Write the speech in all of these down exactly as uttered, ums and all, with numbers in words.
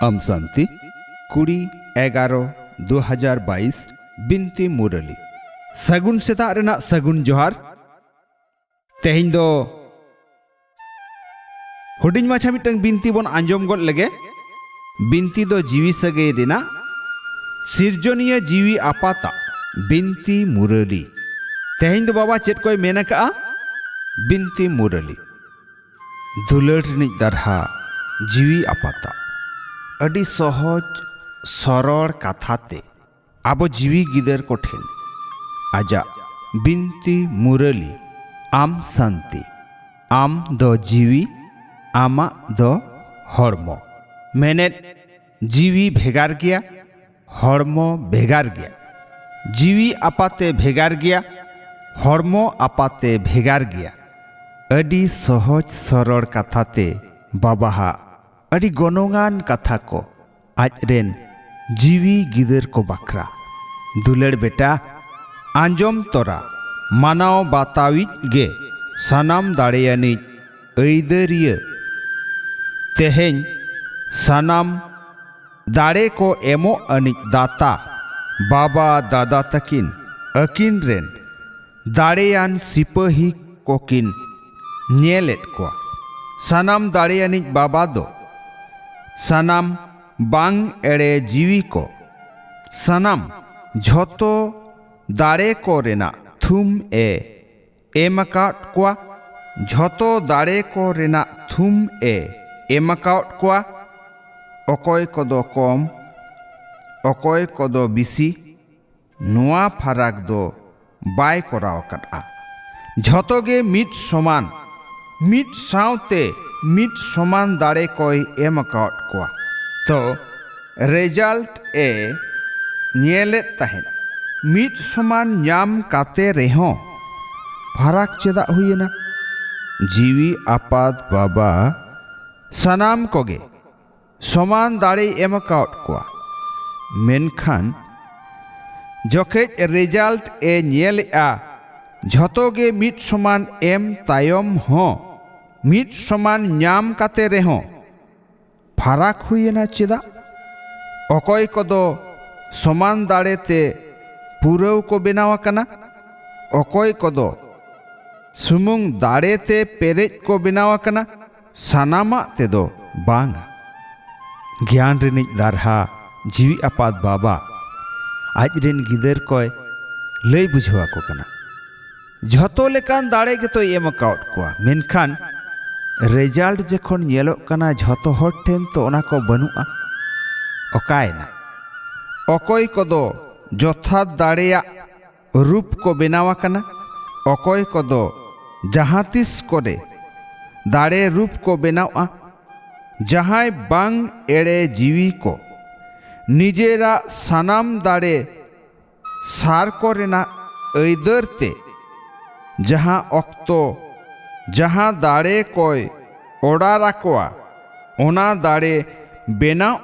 ᱟᱢ ᱥᱟᱱᱛᱤ, ᱠᱩᱲᱤ ᱮᱜᱟᱨᱚ ᱫᱩ ᱦᱟᱡᱟᱨ ᱵᱟᱭᱤᱥ, ᱵᱤᱱᱛᱤ ᱢᱩᱨᱟᱹᱞᱤ᱾ ᱥᱟᱹᱜᱩᱱ ᱥᱮᱛᱟᱜ ᱨᱮᱱᱟᱜ ᱥᱟᱹᱜᱩᱱ ᱡᱚᱦᱟᱨ᱾ ᱛᱮᱦᱮᱧ ᱫᱚ ᱦᱩᱰᱤᱧ ᱢᱟᱪᱷᱟ ᱢᱤᱫᱴᱟᱝ ᱵᱤᱱᱛᱤ ᱵᱚᱱ ᱟᱸᱡᱚᱢ ᱜᱚᱫ ᱞᱮᱜᱮ᱾ ᱵᱤᱱᱛᱤ ᱫᱚ ᱡᱤᱣᱤ ᱥᱟᱹᱜᱟᱹᱭ ᱨᱮᱱᱟᱜ, ᱥᱤᱨᱡᱚᱱᱤᱭᱟᱹ ᱡᱤᱣᱤ ᱟᱯᱟᱛᱟᱜ ᱵᱤᱱᱛᱤ ᱢᱩᱨᱟᱹᱞᱤ᱾ ᱛᱮᱦᱮᱧ ᱫᱚ ᱵᱟᱵᱟ ᱪᱮᱫ ᱠᱚᱭ ᱢᱮᱱ ᱟᱠᱟᱜᱼᱟ? ᱵᱤᱱᱛᱤ ᱢᱩᱨᱟᱹᱞᱤ᱾ ᱫᱩᱞᱟᱹᱲ ᱨᱤᱱᱤᱡ ᱫᱟᱨᱦᱟ ᱡᱤᱣᱤ ᱟᱯᱟᱛᱟᱜ᱾ ᱟᱹᱰᱤ ᱥᱚᱦᱚᱡ ᱥᱚᱨᱚᱲ ᱠᱟᱛᱷᱟ ᱛᱮ ᱟᱵᱚ ᱡᱤᱣᱤ ᱜᱤᱫᱟᱹᱨ ᱠᱚᱴᱷᱮᱱ ᱟᱡᱟᱜ ᱵᱤᱱᱛᱤ ᱢᱩᱨᱟᱹᱞᱤ, ᱟᱢ ᱥᱟᱱᱛᱤ, ᱟᱢ ᱫᱚ ᱡᱤᱣᱤ, ᱟᱢᱟᱜ ᱫᱚ ᱦᱚᱲᱢᱚ᱾ ᱢᱮᱱᱮᱫ, ᱡᱤᱣᱤ ᱵᱷᱮᱜᱟᱨ ᱜᱮᱭᱟ, ᱦᱚᱲᱢᱚ ᱵᱷᱮᱜᱟᱨ ᱜᱮᱭᱟ᱾ ᱡᱤᱣᱤ ᱟᱯᱟᱛᱮ ᱵᱷᱮᱜᱟᱨ ᱜᱮᱭᱟ, ᱦᱚᱲᱢᱚ ᱟᱯᱟᱛᱮ ᱵᱷᱮᱜᱟᱨ ᱜᱮᱭᱟ᱾ ᱟᱹᱰᱤ ᱥᱚᱦᱚᱡ ᱥᱚᱨᱚᱲ ᱠᱟᱛᱷᱟ ᱛᱮ ᱵᱟᱵᱟᱦᱟᱜ ᱟᱹᱰᱤ ᱜᱚᱱᱚᱝᱟᱱ ᱠᱟᱛᱷᱟ ᱠᱚ ᱟᱡ ᱨᱮᱱ ᱡᱤᱣᱤ ᱜᱤᱫᱟᱹᱨ ᱠᱚ ᱵᱟᱠᱷᱨᱟ᱾ ᱫᱩᱞᱟᱹᱲ ᱵᱮᱴᱟ, ᱟᱸᱡᱚᱢ ᱛᱚᱨᱟ ᱢᱟᱱᱟᱣ ᱵᱟᱛᱟᱣᱤᱡ ᱜᱮ ᱥᱟᱱᱟᱢ ᱫᱟᱲᱮᱭᱟᱱᱤᱡ ᱟᱹᱭᱫᱟᱹᱨᱤᱭᱟᱹ᱾ ᱛᱮᱦᱮᱧ ᱥᱟᱱᱟᱢ ᱫᱟᱲᱮ ᱠᱚ ᱮᱢᱚᱜ ᱟᱹᱱᱤᱡ ᱫᱟᱛᱟ, ᱵᱟᱵᱟ ᱫᱟᱫᱟ ᱛᱟᱹᱠᱤᱱ, ᱟᱹᱠᱤᱱ ᱨᱮᱱ ᱫᱟᱲᱮᱭᱟᱱ ᱥᱤᱯᱟᱹᱦᱤ ᱠᱚᱠᱤᱱ ᱧᱮᱞᱮᱫ ᱠᱚᱣᱟ᱾ ᱥᱟᱱᱟᱢ ᱫᱟᱲᱮᱭᱟᱱᱤᱡ ᱵᱟᱵᱟ ᱫᱚ ᱥᱟᱱᱟᱢ ᱵᱟᱝ ᱮᱲᱮ ᱡᱤᱣᱤ ᱠᱚ, ᱥᱟᱱᱟᱢ ᱡᱷᱚᱛᱚ ᱫᱟᱲᱮ ᱠᱚ ᱨᱮᱱᱟᱜ ᱛᱷᱩᱢ ᱮ ᱮᱢ ᱟᱠᱟᱫ ᱠᱚᱣᱟ᱾ ᱡᱷᱚᱛᱚ ᱫᱟᱲᱮ ᱠᱚ ᱨᱮᱱᱟᱜ ᱛᱷᱩᱢ ᱮ ᱮᱢ ᱟᱠᱟᱫ ᱠᱚᱣᱟ᱾ ᱚᱠᱚᱭ ᱠᱚᱫᱚ ᱠᱚᱢ, ᱚᱠᱚᱭ ᱠᱚᱫᱚ ᱵᱤᱥᱤ, ᱱᱚᱣᱟ ᱯᱷᱟᱨᱟᱠ ᱫᱚ ᱵᱟᱭ ᱠᱚᱨᱟᱣ ᱟᱠᱟᱫᱼᱟ᱾ ᱡᱷᱚᱛᱚ ᱜᱮ ᱢᱤᱫ ᱥᱚᱢᱟᱱ, ᱢᱤᱫ ᱥᱟᱶᱛᱮ ᱢᱤᱫ ᱥᱚᱢᱟᱱ ᱫᱟᱲᱮ ᱠᱚᱭ ᱮᱢ ᱟᱠᱟᱫ ᱠᱚᱣᱟ᱾ ᱛᱚ ᱨᱮᱡᱟᱞᱴ ᱮ ᱧᱮᱞᱮᱫ ᱛᱟᱦᱮᱸᱫ᱾ ᱢᱤᱫ ᱥᱚᱢᱟᱱ ᱧᱟᱢ ᱠᱟᱛᱮ ᱨᱮᱦᱚᱸ ᱯᱷᱟᱨᱟᱠ ᱪᱮᱫᱟᱜ ᱦᱩᱭᱮᱱᱟ? ᱡᱤᱣᱤ ᱟᱯᱟᱛ ᱵᱟᱵᱟ ᱥᱟᱱᱟᱢ ᱠᱚᱜᱮ ᱥᱚᱢᱟᱱ ᱫᱟᱲᱮᱭ ᱮᱢ ᱟᱠᱟᱫ ᱠᱚᱣᱟ᱾ ᱢᱮᱱᱠᱷᱟᱱ ᱡᱚᱠᱷᱮᱡ ᱨᱮᱡᱟᱞᱴ ᱮ ᱧᱮᱞᱮᱜᱼᱟ, ᱡᱷᱚᱛᱚ ᱜᱮ ᱢᱤᱫ ᱥᱚᱢᱟᱱ ᱮᱢ ᱛᱟᱭᱚᱢ ᱦᱚᱸ, ᱢᱤᱫ ᱥᱚᱢᱟᱱ ᱧᱟᱢ ᱠᱟᱛᱮ ᱨᱮᱦᱚᱸ ᱯᱷᱟᱨᱟᱠ ᱦᱩᱭᱮᱱᱟ ᱪᱮᱫᱟᱜ? ᱚᱠᱚᱭ ᱠᱚᱫᱚ ᱥᱚᱢᱟᱱ ᱫᱟᱲᱮ ᱛᱮ ᱯᱩᱨᱟᱹᱣ ᱠᱚ ᱵᱮᱱᱟᱣ ᱟᱠᱟᱱᱟ, ᱚᱠᱚᱭ ᱠᱚᱫᱚ ᱥᱩᱢᱩᱝ ᱫᱟᱲᱮ ᱛᱮ ᱯᱮᱨᱮᱡ ᱠᱚ ᱵᱮᱱᱟᱣ ᱟᱠᱟᱱᱟ, ᱥᱟᱱᱟᱢᱟᱜ ᱛᱮᱫᱚ ᱵᱟᱝᱟ᱾ ᱜᱮᱭᱟᱱ ᱨᱤᱱᱤᱡ ᱫᱟᱨᱦᱟ ᱡᱤᱣᱤ ᱟᱯᱟᱛ ᱵᱟᱵᱟ ᱟᱡ ᱨᱤᱱ ᱜᱤᱫᱟᱹᱨ ᱠᱚᱭ ᱞᱟᱹᱭ ᱵᱩᱡᱷᱟᱹᱣ ᱟᱠᱚ ᱠᱟᱱᱟ᱾ ᱡᱷᱚᱛᱚ ᱞᱮᱠᱟᱱ ᱫᱟᱲᱮ ᱜᱮᱛᱚᱭ ᱮᱢ ᱟᱠᱟᱣᱟᱫ ᱠᱚᱣᱟ, ᱢᱮᱱᱠᱷᱟᱱ ᱨᱮᱡᱟᱞᱴ ᱡᱚᱠᱷᱚᱱ ᱧᱮᱞᱚᱜ ᱠᱟᱱᱟ ᱡᱷᱚᱛᱚ ᱦᱚᱲ ᱴᱷᱮᱱ ᱛᱚ ᱚᱱᱟ ᱠᱚ ᱵᱟᱹᱱᱩᱜᱼᱟ᱾ ᱚᱠᱟᱭᱮᱱᱟ? ᱚᱠᱚᱭ ᱠᱚᱫᱚ ᱡᱚᱛᱷᱟᱛ ᱫᱟᱲᱮᱭᱟᱜ ᱨᱩᱯ ᱠᱚ ᱵᱮᱱᱟᱣ ᱟᱠᱟᱱᱟ, ᱚᱠᱚᱭ ᱠᱚᱫᱚ ᱡᱟᱦᱟᱸ ᱛᱤᱥ ᱠᱚᱨᱮ ᱫᱟᱲᱮ ᱨᱩᱯ ᱠᱚ ᱵᱮᱱᱟᱣᱼᱟ᱾ ᱡᱟᱦᱟᱸᱭ ᱵᱟᱝ ᱮᱲᱮ ᱡᱤᱣᱤ ᱠᱚ ᱱᱤᱡᱮᱨᱟᱜ ᱥᱟᱱᱟᱢ ᱫᱟᱲᱮ ᱥᱟᱨ ᱠᱚ ᱨᱮᱱᱟᱜ ᱟᱹᱭᱫᱟᱹᱨ ᱛᱮ ᱡᱟᱦᱟᱸ ᱚᱠᱛᱚ ᱡᱟᱦᱟᱸ ᱫᱟᱲᱮ ᱠᱚᱭ ᱚᱰᱟᱨ ᱟᱠᱚᱣᱟ, ᱚᱱᱟ ᱫᱟᱲᱮ ᱵᱮᱱᱟᱣ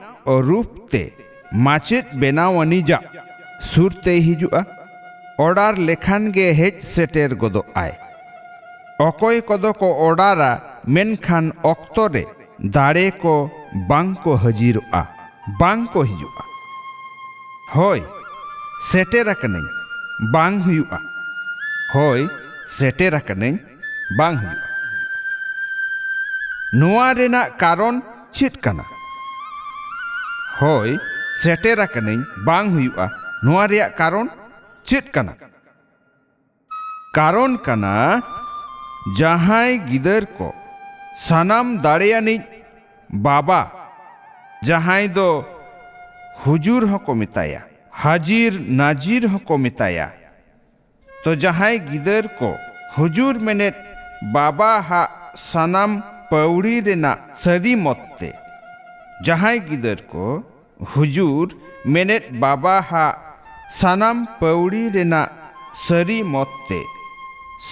ᱨᱩᱯ ᱛᱮ ᱢᱟᱪᱮᱫ ᱵᱮᱱᱟᱣ ᱟᱹᱱᱤᱡᱟᱜ ᱥᱩᱨ ᱛᱮᱭ ᱦᱤᱡᱩᱜᱼᱟ᱾ ᱚᱰᱟᱨ ᱞᱮᱠᱷᱟᱱ ᱜᱮ ᱦᱮᱡ ᱥᱮᱴᱮᱨ ᱜᱚᱫᱚᱜ ᱟᱭ᱾ ᱚᱠᱚᱭ ᱠᱚᱫᱚ ᱠᱚ ᱚᱰᱟᱨᱟ, ᱢᱮᱱᱠᱷᱟᱱ ᱚᱠᱛᱚ ᱨᱮ ᱫᱟᱲᱮ ᱠᱚ ᱵᱟᱝ ᱠᱚ ᱦᱟᱹᱡᱤᱨᱚᱜᱼᱟ, ᱵᱟᱝ ᱠᱚ ᱦᱤᱡᱩᱜᱼᱟ᱾ ᱦᱳᱭ, ᱥᱮᱴᱮᱨ ᱟᱠᱟᱱᱟᱹᱧ, ᱵᱟᱝ ᱦᱩᱭᱩᱜᱼᱟ᱾ ᱦᱳᱭ, ᱥᱮᱴᱮᱨ ᱟᱠᱟᱱᱟᱹᱧ, ᱵᱟᱝ ᱦᱩᱭᱩᱜᱼᱟ᱾ ᱱᱚᱣᱟ ᱨᱮᱱᱟᱜ ᱠᱟᱨᱚᱱ ᱪᱮᱫ ᱠᱟᱱᱟ? ᱦᱳᱭ, ᱥᱮᱴᱮᱨ ᱟᱠᱟᱱᱟᱹᱧ, ᱵᱟᱝ ᱦᱩᱭᱩᱜᱼᱟ᱾ ᱱᱚᱣᱟ ᱨᱮᱭᱟᱜ ᱠᱟᱨᱚᱱ ᱪᱮᱫ ᱠᱟᱱᱟ? ᱠᱟᱨᱚᱱ ᱠᱟᱱᱟ, ᱡᱟᱦᱟᱸᱭ ᱜᱤᱫᱟᱹᱨ ᱠᱚ ᱥᱟᱱᱟᱢ ᱫᱟᱲᱮᱭᱟᱱᱤᱡ ᱵᱟᱵᱟ, ᱡᱟᱦᱟᱸᱭ ᱫᱚ ᱦᱩᱡᱩᱨ ᱦᱚᱸᱠᱚ ᱢᱮᱛᱟᱭᱟ, ᱦᱟᱡᱤᱨ ᱱᱟᱡᱤᱨ ᱦᱚᱸᱠᱚ ᱢᱮᱛᱟᱭᱟ᱾ ᱛᱚ ᱡᱟᱦᱟᱸᱭ ᱜᱤᱫᱟᱹᱨ ᱠᱚ ᱦᱩᱡᱩᱨ ᱢᱮᱱᱮᱫ ᱵᱟᱵᱟ ᱦᱟᱜ ᱥᱟᱱᱟᱢ ᱯᱟᱹᱣᱲᱤ ᱨᱮᱱᱟᱜ ᱥᱟᱹᱨᱤ ᱢᱚᱛ ᱛᱮ, ᱡᱟᱦᱟᱸᱭ ᱜᱤᱫᱟᱹᱨ ᱠᱚ ᱦᱩᱡᱩᱨ ᱢᱮᱱᱮᱫ ᱵᱟᱵᱟ ᱦᱟᱜ ᱥᱟᱱᱟᱢ ᱯᱟᱹᱣᱲᱤ ᱨᱮᱱᱟᱜ ᱥᱟᱹᱨᱤ ᱢᱚᱛ ᱛᱮ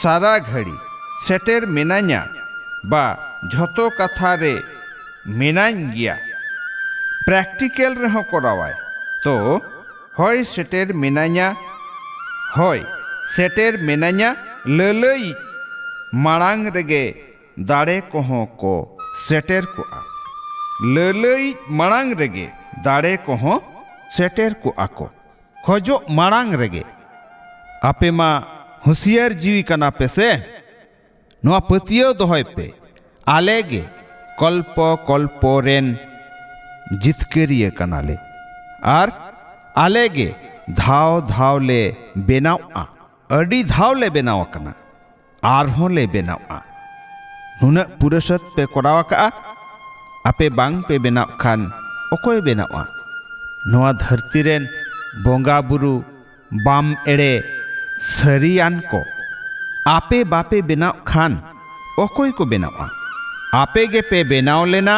ᱥᱟᱨᱟ ᱜᱷᱟᱹᱲᱤ ᱥᱮᱴᱮᱨ ᱢᱮᱱᱟᱧᱟ ᱵᱟ ᱡᱷᱚᱛᱚ ᱠᱟᱛᱷᱟ ᱨᱮ ᱢᱮᱱᱟᱧ ᱜᱮᱭᱟ, ᱯᱨᱮᱠᱴᱤᱠᱮᱞ ᱨᱮᱦᱚᱸ ᱠᱚᱨᱟᱣᱟᱭ, ᱛᱚ ᱦᱳᱭ ᱥᱮᱴᱮᱨ ᱢᱮᱱᱟᱧᱟ, ᱦᱳᱭ ᱥᱮᱴᱮᱨ ᱢᱮᱱᱟᱧᱟ ᱞᱟᱹᱞᱟᱹᱭᱤᱡ ᱢᱟᱲᱟᱝ ᱨᱮᱜᱮ ᱫᱟᱲᱮ ᱠᱚᱦᱚᱸ ᱠᱚ ᱥᱮᱴᱮᱨ ᱠᱚᱜᱼᱟ᱾ ᱞᱟᱹᱞᱟᱹᱭᱤᱡ ᱢᱟᱲᱟᱝ ᱨᱮᱜᱮ ᱫᱟᱲᱮ ᱠᱚᱦᱚᱸ ᱥᱮᱴᱮᱨ ᱠᱚᱜᱼᱟ ᱠᱚ᱾ ᱠᱷᱚᱡᱚᱜ ᱢᱟᱲᱟᱝ ᱨᱮᱜᱮ ᱟᱯᱮ ᱢᱟ ᱦᱩᱸᱥᱤᱭᱟᱹᱨ ᱡᱤᱣᱤ ᱠᱟᱱᱟ ᱯᱮ ᱥᱮ? ᱱᱚᱣᱟ ᱯᱟᱹᱛᱭᱟᱹᱣ ᱫᱚᱦᱚᱭ ᱯᱮ, ᱟᱞᱮ ᱜᱮ ᱠᱚᱞᱯᱚ ᱠᱚᱞᱯᱚ ᱨᱮᱱ ᱡᱤᱛᱠᱟᱹᱨᱤᱭᱟᱹ ᱠᱟᱱᱟᱞᱮ᱾ ᱟᱨ ᱟᱞᱮ ᱜᱮ ᱫᱷᱟᱣ ᱫᱷᱟᱣ ᱞᱮ ᱵᱮᱱᱟᱣᱜᱼᱟ᱾ ᱟᱹᱰᱤ ᱫᱷᱟᱣ ᱞᱮ ᱵᱮᱱᱟᱣ ᱟᱠᱟᱱᱟ, ᱟᱨᱦᱚᱸ ᱞᱮ ᱵᱮᱱᱟᱣᱜᱼᱟ᱾ ᱱᱩᱱᱟᱹᱜ ᱯᱩᱨᱟᱹᱥᱟᱹᱛ ᱯᱮ ᱠᱚᱨᱟᱣ ᱟᱠᱟᱜᱼᱟ, ᱟᱯᱮ ᱵᱟᱝ ᱯᱮ ᱵᱮᱱᱟᱣ ᱠᱷᱟᱱ ᱚᱠᱚᱭ ᱵᱮᱱᱟᱣᱟ? ᱱᱚᱣᱟ ᱫᱷᱟᱹᱨᱛᱤ ᱨᱮᱱ ᱵᱚᱸᱜᱟ ᱵᱩᱨᱩ ᱵᱟᱢ ᱮᱲᱮ ᱥᱟᱹᱨᱤᱭᱟᱱ ᱠᱚ ᱟᱯᱮ ᱵᱟᱯᱮ ᱵᱮᱱᱟᱣ ᱠᱷᱟᱱ ᱚᱠᱚᱭ ᱠᱚ ᱵᱮᱱᱟᱣᱟ? ᱟᱯᱮ ᱜᱮᱯᱮ ᱵᱮᱱᱟᱣ ᱞᱮᱱᱟ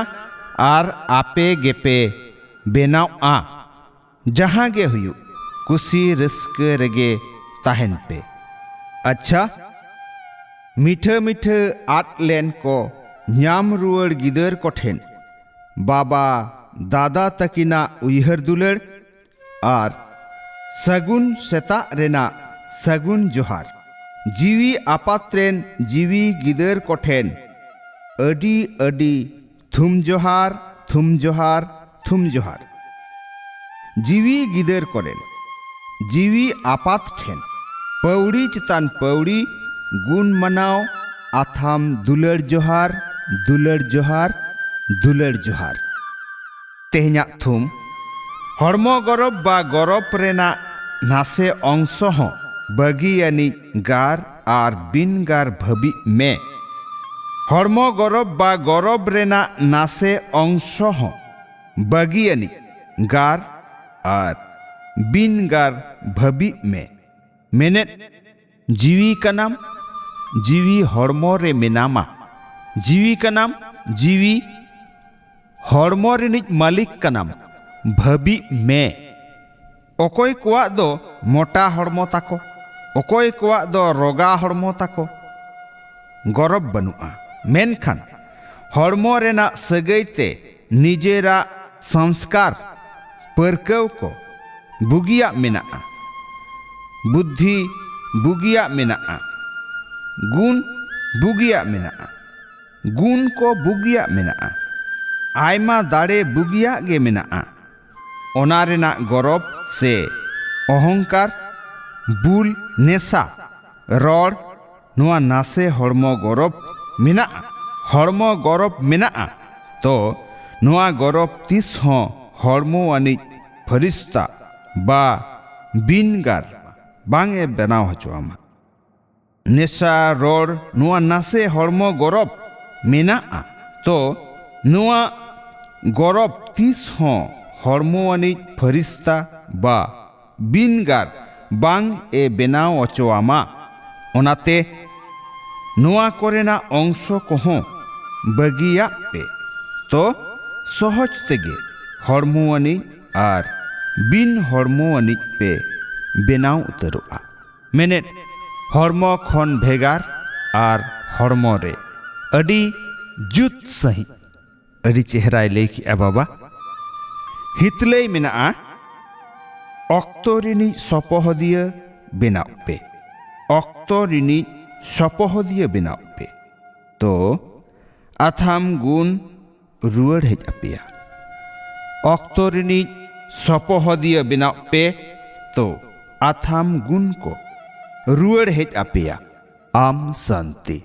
ᱟᱨ ᱟᱯᱮ ᱜᱮᱯᱮ ᱵᱮᱱᱟᱣᱜᱼᱟ᱾ ᱡᱟᱦᱟᱸ ᱜᱮ ᱦᱩᱭᱩᱜ, ᱠᱩᱥᱤ ᱨᱟᱹᱥᱠᱟᱹ ᱨᱮᱜᱮ ᱛᱟᱦᱮᱱ ᱯᱮ᱾ ᱟᱪᱪᱷᱟ, ᱢᱤᱴᱷᱟᱹ ᱢᱤᱴᱷᱟᱹ ᱟᱫ ᱞᱮᱱ ᱠᱚ ᱧᱟᱢ ᱨᱩᱣᱟᱹᱲ ᱜᱤᱫᱟᱹᱨ ᱠᱚᱴᱷᱮᱱ ᱵᱟᱵᱟ ᱫᱟᱫᱟ ᱛᱟᱹᱠᱤᱱᱟᱜ ᱩᱭᱦᱟᱹᱨ ᱫᱩᱞᱟᱹᱲ ᱟᱨ ᱥᱟᱹᱜᱩᱱ ᱥᱮᱛᱟᱜ ᱨᱮᱱᱟᱜ ᱥᱟᱹᱜᱩᱱ ᱡᱚᱦᱟᱨ᱾ ᱡᱤᱣᱤ ᱟᱯᱟᱛ ᱨᱮᱱ ᱡᱤᱣᱤ ᱜᱤᱫᱟᱹᱨ ᱠᱚᱴᱷᱮᱱ ᱟᱹᱰᱤ ᱟᱹᱰᱤ ᱛᱷᱩᱢ ᱡᱚᱦᱟᱨ, ᱛᱷᱩᱢ ᱡᱚᱦᱟᱨ, ᱛᱷᱩᱢ ᱡᱚᱦᱟᱨ᱾ ᱡᱤᱣᱤ ᱜᱤᱫᱟᱹᱨ ᱠᱚᱨᱮᱱ, ᱡᱤᱣᱤ ᱟᱯᱟᱛ ᱴᱷᱮᱱ ᱯᱟᱹᱣᱲᱤ ᱪᱮᱛᱟᱱ ᱯᱟᱹᱣᱲᱤ ᱜᱩᱱ ᱢᱟᱱᱟᱣ ᱟᱛᱷᱟᱢ ᱫᱩᱞᱟᱹᱲ ᱡᱚᱦᱟᱨ, ᱫᱩᱞᱟᱹᱲ ᱡᱚᱦᱟᱨ, ᱫᱩᱞᱟᱹᱲ ᱡᱚᱦᱟᱨ᱾ ᱛᱮᱦᱮᱧᱟᱜ ᱛᱷᱩᱢ, ᱦᱚᱲᱢᱚ ᱜᱚᱨᱚᱵ ᱵᱟ ᱜᱚᱨᱚᱵ ᱨᱮᱱᱟᱜ ᱱᱟᱥᱮ ᱚᱝᱥᱚ ᱦᱚᱸ ᱵᱟᱹᱜᱤᱭᱟᱹᱱᱤᱡ ᱜᱟᱨ ᱟᱨ ᱵᱤᱱ ᱜᱟᱨ ᱵᱷᱟᱹᱵᱤᱜ ᱢᱮ᱾ ᱦᱚᱲᱢᱚ ᱜᱚᱨᱚᱵ ᱵᱟ ᱜᱚᱨᱚᱵ ᱨᱮᱱᱟᱜ ᱱᱟᱥᱮ ᱚᱝᱥᱚ ᱦᱚᱸ ᱵᱟᱹᱜᱤᱭᱟᱹᱱᱤᱡ ᱜᱟᱨ ᱟᱨ ᱵᱤᱱ ᱜᱟᱨ ᱵᱷᱟᱹᱵᱤᱜ ᱢᱮ᱾ ᱢᱮᱱᱮᱫ, ᱡᱤᱣᱤ ᱠᱟᱱᱟᱢ, ᱡᱤᱣᱤ ᱦᱚᱲᱢᱚ ᱨᱮ ᱢᱮᱱᱟᱢᱟ᱾ ᱡᱤᱣᱤ ᱠᱟᱱᱟᱢ, ᱡᱤᱣᱤ ᱦᱚᱲᱢᱚ ᱨᱤᱱᱤᱡ ᱢᱟᱹᱞᱤᱠ ᱠᱟᱱᱟᱢ, ᱵᱷᱟᱹᱵᱤᱜ ᱢᱮ᱾ ᱚᱠᱚᱭ ᱠᱚᱣᱟᱜ ᱫᱚ ᱢᱚᱴᱟ ᱦᱚᱲᱢᱚ ᱛᱟᱠᱚ, ᱚᱠᱚᱭ ᱠᱚᱣᱟᱜ ᱫᱚ ᱨᱚᱜᱟ ᱦᱚᱲᱢᱚ ᱛᱟᱠᱚ, ᱜᱚᱨᱚᱵ ᱵᱟᱹᱱᱩᱜᱼᱟ᱾ ᱢᱮᱱᱠᱷᱟᱱ ᱦᱚᱲᱢᱚ ᱨᱮᱱᱟᱜ ᱥᱟᱹᱜᱟᱹᱭ ᱛᱮ ᱱᱤᱡᱮᱨᱟᱜ ᱥᱚᱝᱥᱠᱟᱨ, ᱯᱟᱹᱨᱠᱟᱹᱣ ᱠᱚ ᱵᱩᱜᱤᱭᱟᱜ ᱢᱮᱱᱟᱜᱼᱟ, ᱵᱩᱫᱽᱫᱷᱤ ᱵᱩᱜᱤᱭᱟᱜ ᱢᱮᱱᱟᱜᱼᱟ, ᱜᱩᱱ ᱵᱩᱜᱤᱭᱟᱜ ᱢᱮᱱᱟᱜᱼᱟ, ᱜᱩᱱ ᱠᱚ ᱵᱩᱜᱤᱭᱟᱜ ᱢᱮᱱᱟᱜᱼᱟ᱾ ᱟᱭᱢᱟ ᱫᱟᱲᱮ ᱵᱩᱜᱤᱭᱟᱜ ᱜᱮ ᱢᱮᱱᱟᱜᱼᱟ᱾ ᱚᱱᱟ ᱨᱮᱱᱟᱜ ᱜᱚᱨᱚᱵ ᱥᱮ ᱚᱦᱚᱝᱠᱟᱨ, ᱵᱩᱞ, ᱱᱮᱥᱟ, ᱨᱚᱲ, ᱱᱚᱣᱟ ᱱᱟᱥᱮ ᱦᱚᱲᱢᱚ ᱜᱚᱨᱚᱵ ᱢᱮᱱᱟᱜᱼᱟ᱾ ᱦᱚᱲᱢᱚ ᱜᱚᱨᱚᱵ ᱢᱮᱱᱟᱜᱼᱟ, ᱛᱚ ᱱᱚᱣᱟ ᱜᱚᱨᱚᱵ ᱛᱤᱥ ᱦᱚᱸ ᱦᱚᱲᱢᱚ ᱟᱹᱱᱤᱡ ᱯᱷᱟᱹᱨᱤᱥᱛᱟ ᱵᱟ ᱵᱤᱱᱜᱟᱨ ᱵᱟᱝ ᱮ ᱵᱮᱱᱟᱣ ᱦᱚᱪᱚ ᱟᱢᱟ᱾ ᱱᱮᱥᱟ, ᱨᱚᱲ, ᱱᱚᱣᱟ ᱱᱟᱥᱮ ᱦᱚᱲᱢᱚ ᱜᱚᱨᱚᱵ ᱢᱮᱱᱟᱜᱼᱟ, ᱛᱚ ᱱᱚᱣᱟ ᱜᱚᱨᱚᱵ ᱛᱤᱥ ᱦᱚᱸ ᱦᱚᱲᱢᱚ ᱟᱹᱱᱤᱡ ᱯᱷᱟᱹᱨᱤᱥᱛᱟ ᱵᱟ ᱵᱤᱱᱜᱟᱨ ᱵᱟᱝ ᱮ ᱵᱮᱱᱟᱣ ᱚᱪᱚ ᱟᱢᱟ᱾ ᱚᱱᱟᱛᱮ ᱱᱚᱣᱟ ᱠᱚᱨᱮᱱᱟᱜ ᱚᱝᱥᱚ ᱠᱚᱦᱚᱸ ᱵᱟᱹᱜᱤᱭᱟᱜ ᱯᱮ, ᱛᱚ ᱥᱚᱦᱚᱡ ᱛᱮᱜᱮ ᱦᱚᱲᱢᱚ ᱟᱹᱱᱤᱡ ᱟᱨ ᱵᱤᱱ ᱦᱚᱲᱢᱚ ᱟᱹᱱᱤᱡ ᱯᱮ ᱵᱮᱱᱟᱣ ᱩᱛᱟᱹᱨᱚᱜᱼᱟ᱾ ᱢᱮᱱᱮᱫ, ᱦᱚᱲᱢᱚ ᱠᱷᱚᱱ ᱵᱷᱮᱜᱟᱨ ᱟᱨ ᱦᱚᱲᱢᱚ ᱨᱮ ᱟᱹᱰᱤ ᱡᱩᱛ ᱥᱟᱺᱦᱤᱡ᱾ ᱟᱹᱰᱤ ᱪᱮᱦᱨᱟᱭ ᱞᱟᱹᱭ ᱠᱮᱜᱼᱟ ᱵᱟᱵᱟ᱾ ᱦᱤᱛᱞᱟᱹᱭ ᱢᱮᱱᱟᱜᱼᱟ, ᱚᱠᱛᱚ ᱨᱤᱱᱤᱡ ᱥᱚᱯᱚᱦᱚᱫᱤᱭᱟᱹ ᱵᱮᱱᱟᱣ ᱯᱮ᱾ ᱚᱠᱛᱚ ᱨᱤᱱᱤᱡ ᱥᱚᱯᱚᱦᱚᱫᱤᱭᱟᱹ ᱵᱮᱱᱟᱣ ᱯᱮ, ᱛᱚ ᱟᱛᱷᱟᱢ ᱜᱩᱱ ᱨᱩᱣᱟᱹᱲ ᱦᱮᱡ ᱟᱯᱮᱭᱟ᱾ ᱚᱠᱛᱚ ᱨᱤᱱᱤᱡ ᱥᱚᱯᱚᱦᱚᱫᱤᱭᱟᱹ ᱵᱮᱱᱟᱣ ᱯᱮ, ᱛᱚ ᱟᱛᱷᱟᱢ ᱜᱩᱱ ᱠᱚ ᱨᱩᱣᱟᱹᱲ ᱦᱮᱡ ᱟᱯᱮᱭᱟ᱾ ᱟᱢ ᱥᱟᱱᱛᱤ᱾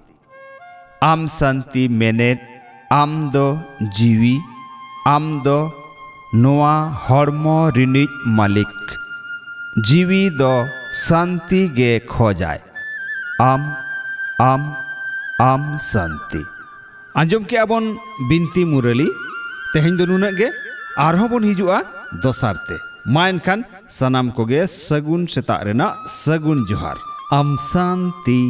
ᱟᱢ ᱥᱟᱱᱛᱤ ᱢᱮᱱᱮᱫ, ᱟᱢ ᱫᱚ ᱡᱤᱣᱤ, ᱟᱢ ᱫᱚ ᱱᱚᱣᱟ ᱦᱚᱲᱢᱚ ᱨᱤᱱᱤᱡ ᱢᱟᱹᱞᱤᱠ᱾ ᱡᱤᱣᱤ ᱫᱚ ᱥᱟᱱᱛᱤ ᱜᱮ ᱠᱷᱚᱡᱟᱭ᱾ ᱟᱢ, ᱟᱢ, ᱟᱢ ᱥᱟᱱᱛᱤ᱾ ᱟᱸᱡᱚᱢ ᱠᱮᱜᱼᱟ ᱵᱚᱱ ᱵᱤᱱᱛᱤ ᱢᱩᱨᱟᱹᱞᱤ᱾ ᱛᱮᱦᱮᱧ ᱫᱚ ᱱᱩᱱᱟᱹᱜ ᱜᱮ, ᱟᱨᱦᱚᱸ ᱵᱚᱱ ᱦᱤᱡᱩᱜᱼᱟ ᱫᱚᱥᱟᱨ ᱛᱮ᱾ ᱢᱟ ᱮᱱᱠᱷᱟᱱ ᱥᱟᱱᱟᱢ ᱠᱚᱜᱮ ᱥᱟᱹᱜᱩᱱ ᱥᱮᱛᱟᱜ ᱨᱮᱱᱟᱜ ᱥᱟᱹᱜᱩᱱ ᱡᱚᱦᱟᱨ᱾ ᱟᱢ ᱥᱟᱱᱛᱤ,